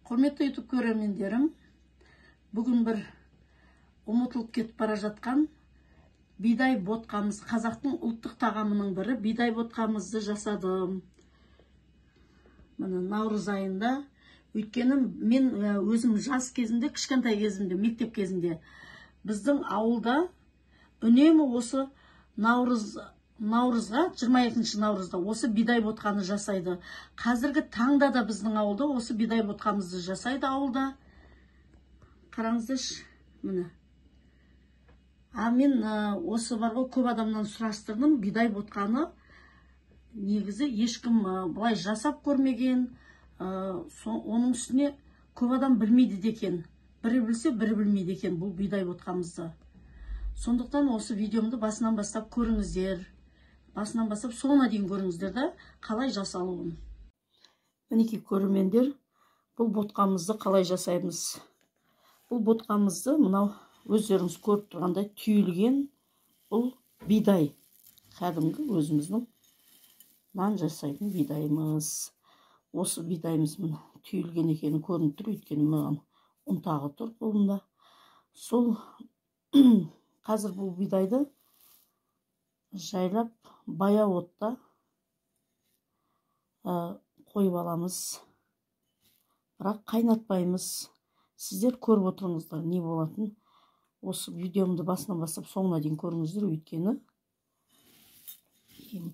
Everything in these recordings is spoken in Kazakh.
Құрметті YouTube көрермендерім, бүгін бір ұмытылып кетіп бара жатқан бидай ботқамыз, қазақтың ұлттық тағамының бірі бидай ботқамызды жасадым. Міне наурыз айында, өйткені мен өзім жас кезімде, кішкентай кезімде, мектеп кезінде біздің ауылда үнемі осы наурызға, 22 наурызда осы бидай ботқаны жасайды. Қазіргі таңда да біздің ауылда осы бидай ботқамызды жасайды ауылда. Қараңыздаршы, міне. А мен осы бар ғой, көп адамнан сұрастырдым, бидай ботқаны негізі ешкім былай жасап көрмеген, оның үстіне көп адам білмейді де екен. Бірі білсе, бірі білмейді екен бұл бидай ботқамызды. Сондықтан осы видеомды басынан бастап көріңіздер. Басынан бастап соңына дейін көріңіздер да, қалай жасалуын. Мінекей көрермендер, бұл ботқамызды қалай жасаймыз. Бұл ботқамызды мынау өздеріңіз көріп тұрғандай түйілген бұл бидай. Кәдімгі өзіміздің нан жасайтын бидайымыз. Осы бидайымыз міне түйілген екені көрініп тұр, өйткені маған ұнтағы тұр қолымда. Сол қазір бұл бидайды жайлап баяу отта қойып аламыз. Бірақ қайнатпаймыз. Сіздер көріп отырыңыздар не болатын. Осы видеомды басынан бастап соңына дейін көріңіздер, өйткені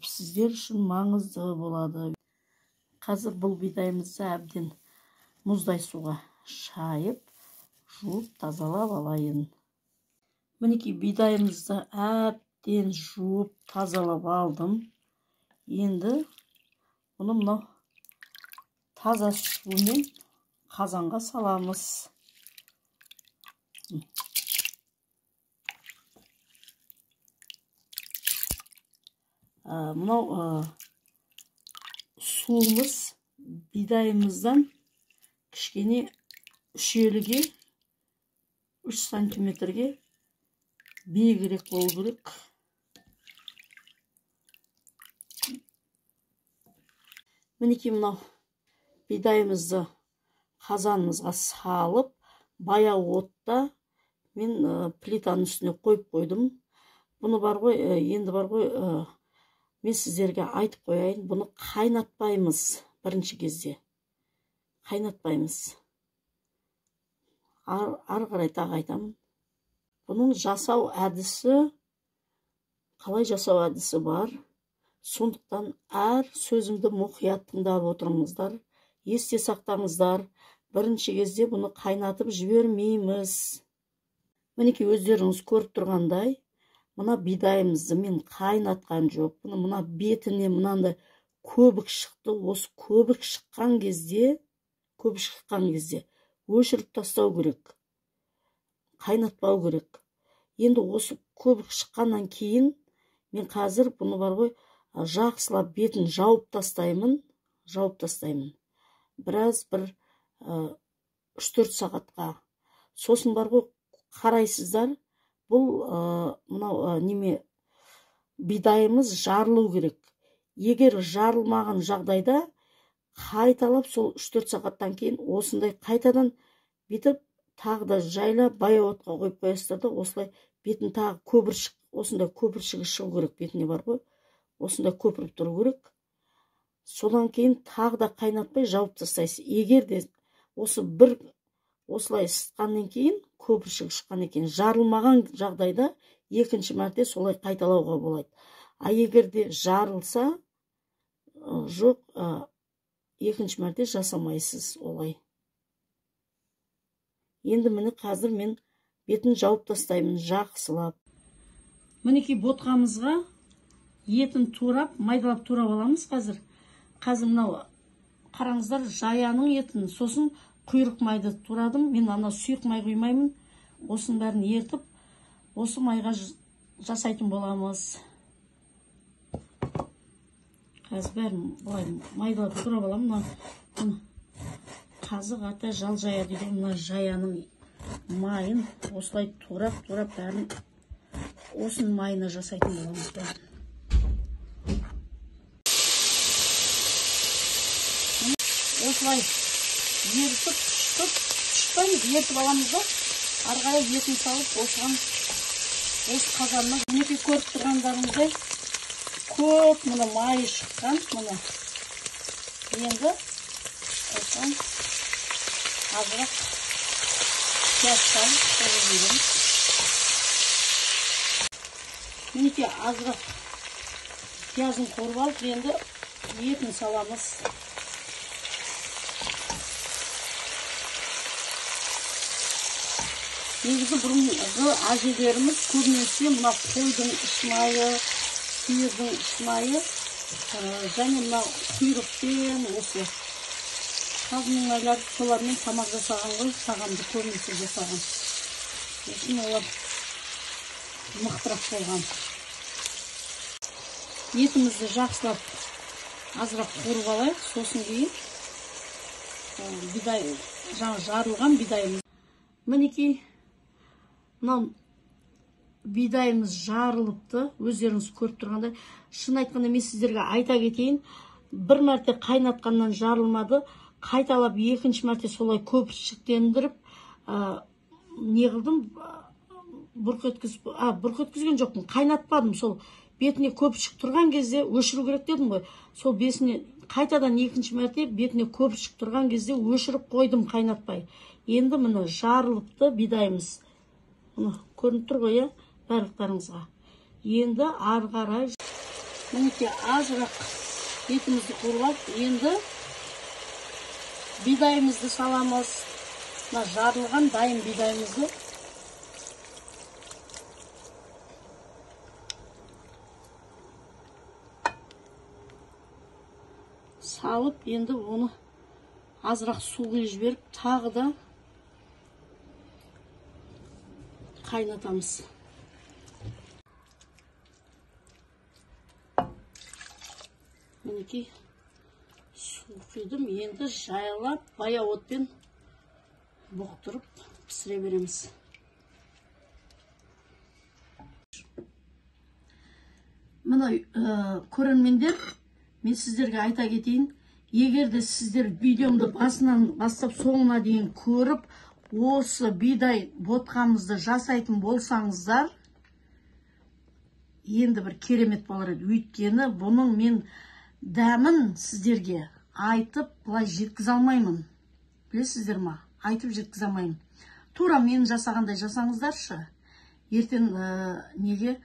сіздер үшін маңызды болады. Қазір бұл бидайымызды әбден мұздай суға шайып, жуып, тазалап алайын. Мінекей бидайымызды әбден жуып, тазалап алдым. Енді бұны мынау таза сумен қазанға саламыз. Мынау суымыз бидайымыздан кішкене 3 еліге, 3 сантиметрге биігірек болу керек. Мінекей мынау бидайымызды қазанымызға салып, баяу отта мен плитаның үстіне қойып қойдым. Бұны бар ғой, енді бар ғой, мен сіздерге айтып қояйын, бұны қайнатпаймыз бірінші кезде. Қайнатпаймыз. Ары қарай тағы айтамын. Бұның жасау әдісі, қалай жасау әдісі бар. Сондықтан әр сөзімді мұқият тыңдап отырыңыздар, есте сақтаңыздар. Бірінші кезде бұны қайнатып жібермейміз. Мінекей өздеріңіз көріп тұрғандай, мына бидайымызды мен қайнатқан жоқ. Бұны мына бетіне мынандай көбік шықты. Осы көбік шыққан кезде, өшіріп тастау керек. Қайнатпау керек. Енді осы көбік шыққаннан кейін мен қазір бұны бар ғой, жақсылап бетін жауып тастаймын, Біраз бір 3-4 сағатқа. Сосын бар ғой, қарайсыздар, бұл мынау неме бидайымыз жарылу керек. Егер жарылмаған жағдайда қайталап сол 3-4 сағаттан кейін осындай қайтадан бүйтіп тағы да жайлап баяу отқа қойып қоясыздар да, осылай бетін тағы көпіршік, осындай көпіршігі шығу керек бетіне бар ғой. Осындай көпіріп тұру керек. Содан кейін тағы да қайнатпай жауып тастайсыз. Егер де осы бір осылай ысытқаннан кейін көпіршігі шыққаннан кейін жарылмаған жағдайда екінші мәрте солай қайталауға болады. А егер де жарылса, жоқ, екінші мәрте жасамайсыз олай. Енді міне қазір мен бетін жауып тастаймын жақсылап. Мінекей ботқамызға етін турап, майдалап турап аламыз қазір. Қазір мынау қараңыздар, жаяның етін, сосын құйрық майды турадым. Мен ана сұйық май құймаймын. Осының бәрін ертіп, осы майға жасайтын боламыз. Қазір бәрін былай майдалап турап аламын. Мына қазық ата жал жая дейді. Мына жаяның майын осылай турап бәрін осының майына жасайтын боламыз бәрін. Осылай ерітіп Тұшытпаймыз, ертіп аламыз да, ары қарай етін салып, осыған осы қазанның мінекей көріп тұрғандарыңыздай көп мына майы шыққан. Мына енді осыған азырақ пияз салып қойып жібереміз. Мінекей азырақ пиязын қуырып алып, енді етін саламыз. Негізі бұрынғы әжелеріміз көбінесе мына қойдың іш майы, сиырдың іш майы және мына құйрықпен осы қазының майлары, солармен тамақ жасаған ғой, тағамды көбінесе жасаған. Сосын олар мықтырақ болған. Етімізді жақсылап азырақ қуырып алайық, сосын кейін бидай, жаңа жарылған бидайымыз. Мінекей мынау бидайымыз жарылыпты, өздеріңіз көріп тұрғандай. Шын айтқанда мен сіздерге айта кетейін, бір мәрте қайнатқаннан жарылмады, қайталап екінші мәрте солай көпіршіктендіріп не қылдым, бұрқ еткізіп, бұрқ еткізген жоқпын, қайнатпадым. Сол бетіне көпіршік тұрған кезде өшіру керек дедім ғой. Сол бесіне қайтадан екінші мәрте бетіне көпіршік тұрған кезде өшіріп қойдым қайнатпай. Енді міне жарылыпты бидайымыз. Міне көрініп тұр ғой, барлықтарыңызға. Енді ары қарай мінекей азырақ етімізді қуырып алып, енді бидайымызды саламыз. Мына жарылған дайын бидайымызды салып, енді оны азырақ су құйып жіберіп, тағы да қайнатамыз. Мінекей су құйдым, енді жайлап баяу отпен бұқтырып пісіре береміз. Мына көрермендер, мен сіздерге айта кетейін, егер де сіздер видеомды басынан бастап соңына дейін көріп, осы бидай ботқамызды жасайтын болсаңыздар, енді бір керемет болар еді. Өйткені бұның мен дәмін сіздерге айтып былай жеткізе алмаймын. Білесіздер ма? Айтып жеткізе алмаймын. Тура мен жасағандай жасаңыздаршы. Ертең неге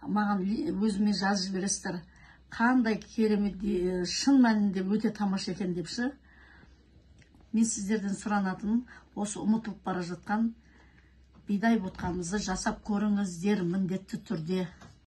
маған өзіме жазып жібересіздер. Қандай керемет, шын мәнінде өте тамаша екен депші. Мен сіздерден сұранатыным, осы ұмытылып бара жатқан бидай ботқамызды жасап көріңіздер міндетті түрде.